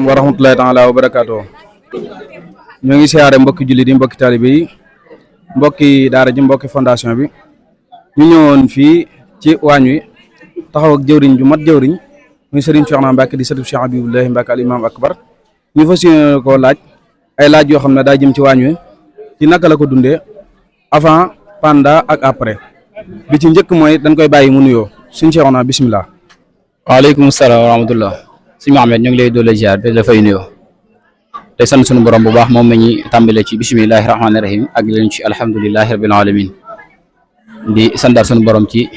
wa rahmatullahi taala wa barakaatu. ñoo ngi siyaare mbokki jullit yi mbokki taalibe yi mbokki daara ji mbokki fondation bi ñu ñëwoon fii ci waañ wi taxaw ak jëwriñ ju mat jëwriñ muy Serigne Cheikhouna Mbacké di sëtub Cheikh Habibullahi Mbacké al imam akbar ñu fas yéene koo laaj ay laaj yoo xam ne daa jëm ci waañ wi ci naka la ko dundee avant pendant ak après bi ci njëkk mooy dañ koy bàyyi mu nuyoo Serigne Cheikhouna bismillah. waaleykum salaam wa rahmatullah sëñ Mohamed ñu ngi lay doole ziar te dafay nuyoo te sant sunu borom bu baax moom la ñuy tàmbalee ci bisimilahi rahmaani rahim ak leen ci alhamdulilahi rabil alamin di santaat sunu borom ci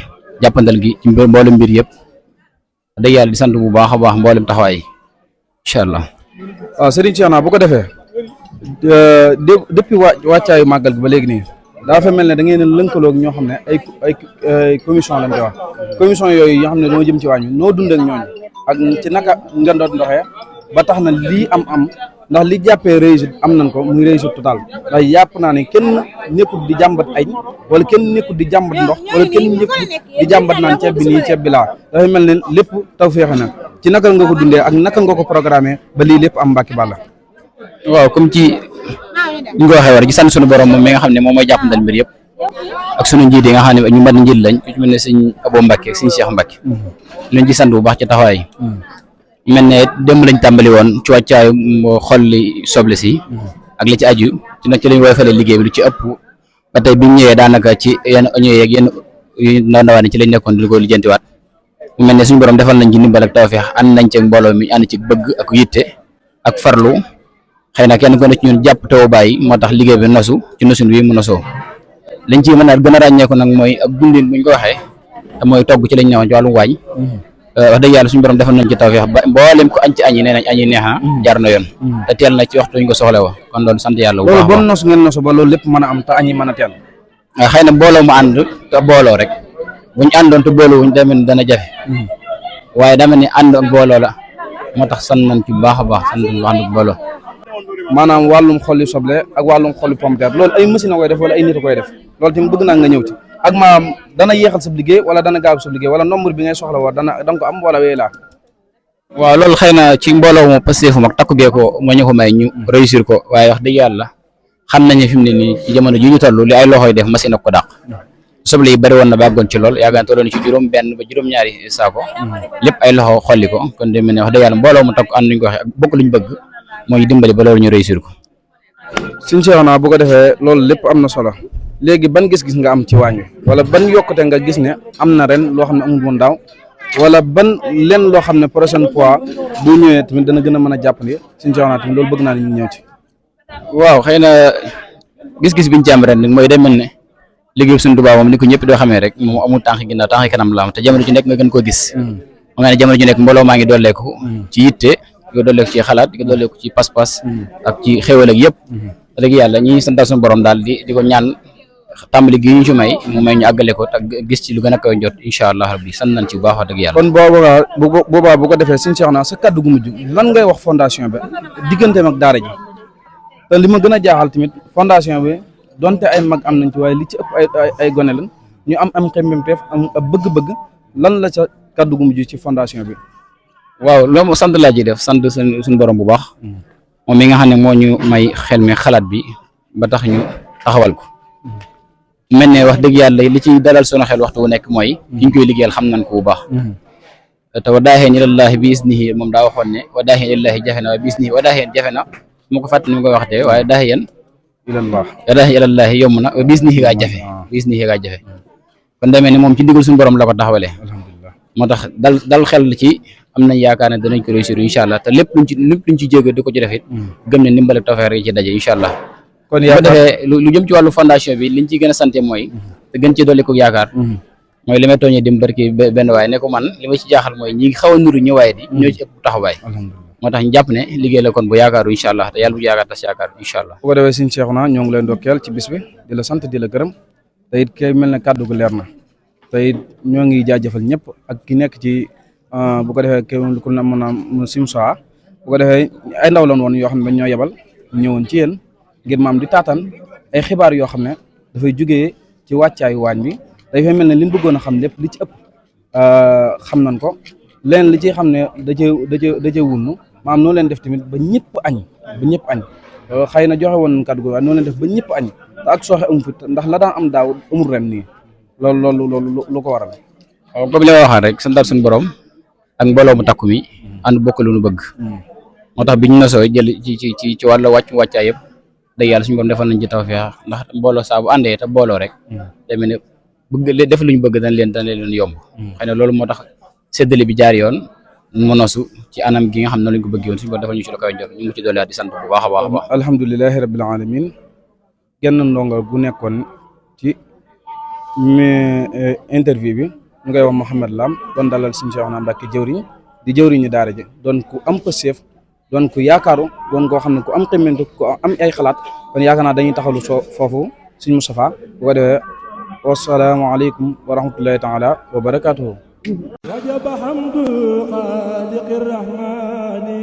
jàppandal gi ci mboolem mbir yëpp dëgg yàlla di sant bu baax a baax mboolem taxawaay incha allah. waaw Serigne Cheikhouna bu ko defee depuis wàccaayu màggal gi ba léegi nii daa fa mel ne da ngeen lëkkaloo ak ñoo xam ne ay commission lañ koy wax commission yooyu yoo xam ne doo jëm ci wàññi noo dund ak ñooñu ak ci naka nga doon doxee ba tax na lii am ndax li jàppee réussite am nañ ko muy réussite total ndax yàpp naa ne kenn nekkul di jàmbat añ wala kenn nekkul di jàmbat ndox wala kenn nekkul di jàmbat naan ceeb bi nii ceeb bi laa dafay mel ne lépp taw féexe na ci naka nga ko dundee ak naka nga ko programmé ba lii lépp am Mbàkke Bàlla. waaw comme ci ñu ko waxee war ci sant sunu borom moom mi nga xam ne moom mooy jàppandal mbir yëpp ak sunu njiit yi nga xam ne ñu mat njiit lañ ku ci mel ne sëñ Abo Mbàkke ak sëñ Cheikh Mbàkke leen ci sant bu baax ci taxawaay mel ne démb lañ tàmbali woon ci wàccaayu xolli soble si ak li ci aju ci nag ci lañ woy fale liggéey bi lu ci ëpp ba tey bi ñu ñëwee daanaka ci yenn oignon yeeg yenn ndawaan ci lañ nekkoon di ko lijjantiwaat mu mel ne suñu borom defal nañ ci ndimbal ak tawfeex ànd nañ ci mbooloo mi ànd ci bëgg ak yitte ak farlu xëy na kenn ko ne ci ñun jàpp taw bàyyi moo tax liggéey bi nosu ci nosun wi mu nosoo liñ ci mën a gën a ràññeeku nag mooy ak dundin buñ ko waxee te mooy togg ci lañ newoon ci wàllum waañ wax dëgg yàlla suñu borom defal nañ ci tawfeex ba mboolem ko añ ci añ yi nee nañ añ yi neex na jaar na yoon te teel na ci waxtu ñu ko soxla wa kon loolu sant yàlla bu baax loolu bon nos ngeen nosu ba loolu lépp mën a am te añ yi mën a teel waaw xëy na booloo mu ànd te booloo rek buñ àndoon te booloo wuñ demee ni dana jafe waaye dama ne ànd ak booloo la moo tax sant nañ ci bu baax a baax sant nañ ànd ak booloo maanaam wàllum xolli soble ak wàllum xolli pomme de terre loolu ay machine a koy def wala ay nit a koy def loolu tamit bëgg naa nga ñëw ci ak maanaam dana yéexal sa liggéey wala dana gaaw sa liggéey wala nombre bi ngay soxla woo danga ko am wala wéy laa waaw loolu xëy na ci mbooloo moom pasteefu mag takku bee ko moo ñu ko may ñu réussir ko waaye wax dëgg yàlla xam nañu fi mu ne nii ci jamono ji ñu toll li ay loxoy def machine ak ko dàq soble yi bëri woon na bàggoon ci lool yaagaan tolloon ci juróom benn ba juróom ñaari saako lépp ay loxo xolli ko kon de mel ne wax dëgg yàlla mbooloo mu takku ànd ñu ko waxee ak bokk luñ bëgg moo ñu dimbali ba loolu ñu réussir ko Serigne Cheikhouna bu ko defee loolu lépp am na solo léegi ban gis-gis nga am ci waañ wi wala ban yokkute nga gis ne am na ren loo xam ne amul woon daaw wala ban len loo xam ne prochaine fois bu ñëwee tamit dana gën a mën a jàppale Serigne Cheikhouna tamit loolu bëgg naa ne ñu ñëw ci. waaw xëy na gis-gis biñ ci am ren nag mooy day mel ne liggéey suñu Tuubaa moom ni ko ñëpp doo xamee rek moom amul tànk ginnaaw tànk kanam la am te jamono ji nekk nga gën koo gis mu nga ne jamono ji nekk mbooloo maa ngi dooleeku ci yitte di ko dooleeku ci xalaat di ko dooleeku ci pas-pas ak ci xéwal ak yëpp dëgg yàlla ñi santal suñu borom daal di ko ñaan tàmbali gi ñu ci may mu may ñu àggale ko te gis ci lu gën a koy jot incha allah rabbi sant nañ ci bu baax wax dëgg yàlla. kon boobaa bu ko defee Serigne Cheikhouna sa kàddu gu mujj lan ngay wax fondation bi digganteem ak daara ji te li ma gën a jaaxal tamit fondation bi donte ay mag am nañ ci waaye li ci ëpp ay gone lan ñu am xemmemteef am bëgg-bëgg lan la sa kàddu gu mujj ci fondation bi. waaw loolu moom sant laa ji def sant suñu borom bu baax moom mi nga xam ne moo ñu may xel mi xalaat bi ba tax ñu taxawal ko. mel ne wax dëgg yàlla li ci dalal sunu xel waxtu wu nekk mooy ki ñu koy liggéeyal xam nañ ko bu baax te wa daaxeen ilallaahi bi isnihi moom daa waxoon ne wa daaxeen ilallaahi jafe na bi isnihi wa daaxeen jafe na mu ko fàttali ni mu koy waxtee waaye daaxeen ilallaahi yomb na bi isnihi gaa jafe bi isnihi gaa jafe kon demee ni moom ci ndigal suñu borom la ko taxawalee moo tax dal xel ci am nañ yaakaar ne danañ ko réussir incha allah te lépp luñ ci jéego di ko ci def it gëm ne ndimbal ak tawfeex yi ci daje incha allah kon bu defee lu jëm ci wàllu fondation bi liñ ci gën a santé mooy te gën ci dolli ko yaakaar mooy li may tooñee dim barki benn waay ne ko man li ma ci jaaxal mooy ñi xaw a nuru ñëwaay di ñoo ci ëpp taxawaay moo tax ñu jàpp ne liggéey la kon bu yaakaaru incha allah te yàlla bu yaakaar tas yaakaar incha allah bu ko defee Sëñ Cheikhouna ñoo ngi leen dokkeel ci bis bi di la sant di la gërëm te it kay mel ne kàddu gu leer na te it ñoo ngi jaajëfal ñëpp ak ki nekk ci bu ko defee kay ku na mën a simsoa bu ko defee ay ndaw lan woon yoo xam ne dañ ñoo yebal ñëwoon ci yéen ngir maam di taataan ay xibaar yoo xam ne dafay jugee ci wàccaayu waañ bi dafay mel ne li ñu bëggoon a xam lépp li ci ëpp xam nañ ko leen li ci xam ne da cee wunnu maam noo leen def tamit ba ñëpp añ xëy na joxe woon kàddu gi waaye noo leen def ba ñëpp añ te ak sooxe amu fi ndax la daan am daaw amul ren nii loolu lu ko waral. waaw comme li ma waxaan rek santaat suñu borom ak mbooloo mu takku mi ànd bokk lu nu bëgg moo tax bi ñu nosoo jël ci wàllu wàccaay yëpp dëgg yàlla suñu borom defal nañ ci tawfeex ndax mbooloo saa bu àndee te booloo rek demee ne bëgg def luñ bëgg dañ leen yomb xëy na loolu moo tax séddale bi jaar yoon mu nosu ci anam gi nga xam ne lañ ko bëgg yoon suñu borom defal ñu ci lu koy jot ñu ngi ci dolli di sant bu baax a baax alhamdulilahi rabbil alamin genn ndongal gu nekkoon ci interview bi ñu koy wax Mouhamed Lam doon dalal Sëñ Cheikhouna Mbacké jëwriñ di jëwriñu daara ji doon ku am pëseef doon ku yaakaaru doon koo xam ne ku am xemmentu ku am ay xalaat kon yaakaar naa dañuy taxalu foofu Sëñ Moustapha bu ko defee wasalaamaaleykum wa rahmatullahi taala wa barakatuhu wajaba hamdu xaaliqi rahmani